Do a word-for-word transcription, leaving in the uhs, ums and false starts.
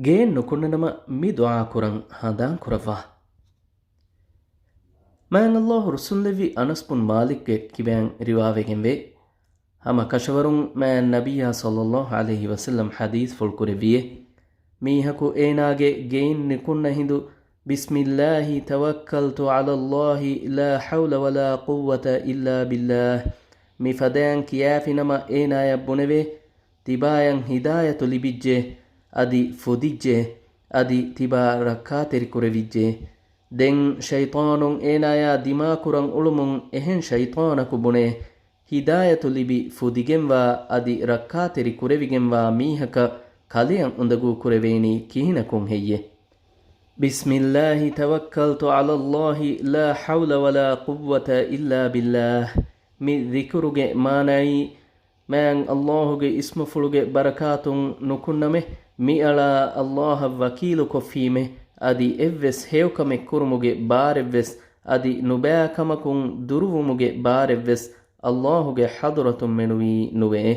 ގެއިން ނުކުންނަނަމަ މި ދުޢާ ކުރަން ހަނދާން ކުރައްވާ. މާތް ﷲ ރުއްސުންލެއްވި އަނަސް ބުން މާލިކްގެ ކިބައިން ރިވާވެގެންވޭ، ހަމަ ކަށަވަރުން މާތް ނަބިއްޔާ ޞައްލައްލާހު ޢަލައިހި ވަސައްލަމް ޙަދީޘްފުޅު ކުރެއްވިއޭ، މީހަކު އޭނާގެ ގެއިން ނިކުންނަ ހިނދު، بسم الله توكلت على الله لا حول ولا قوة إلا بالله، މި ފަދައިން ކިޔާފިނަމަ އޭނާޔަށް ބުނެވޭ، ތިބާޔަށް ހިދާޔަތު ލިބިއްޖެ، އަދި ފުދިއްޖެ، އަދި ތިބާ ރައްކާތެރި ކުރެވިއްޖެ. ދެން ޝައިޠާނުން އޭނާޔާ ދިމާކުރަން އުޅުމުން އެހެން ޝައިޠާނަކު ބުނޭ، ހިދާޔަތު ލިބި ފުދިގެންވާ އަދި ރައްކާތެރި ކުރެވިގެންވާ މީހަކަށް ކަލެއަށް އުނދަގޫ ކުރެވޭނީ ކިހިނަކުން ހެއްޔޭ؟ بسم الله توكلت على الله لا حول ولا قوة إلا بالله. މި ޛިކުރުގެ މާނައީ، މާތް ﷲގެ އިސްމުފުޅުގެ ބަރަކާތުން ނުކުންނަމޭ، މިއަޅާ ﷲއަށް ވަކީލުކޮށްފީމޭ، އަދި އެއްވެސް ހެޔޮކަމެއް ކުރުމުގެ ބާރެއްވެސް، އަދި ނުބައިކަމަކުން ދުރުވުމުގެ ބާރެއްވެސް ﷲގެ ޙަޟްރަތުން މެނުވީ ނުވެއޭ.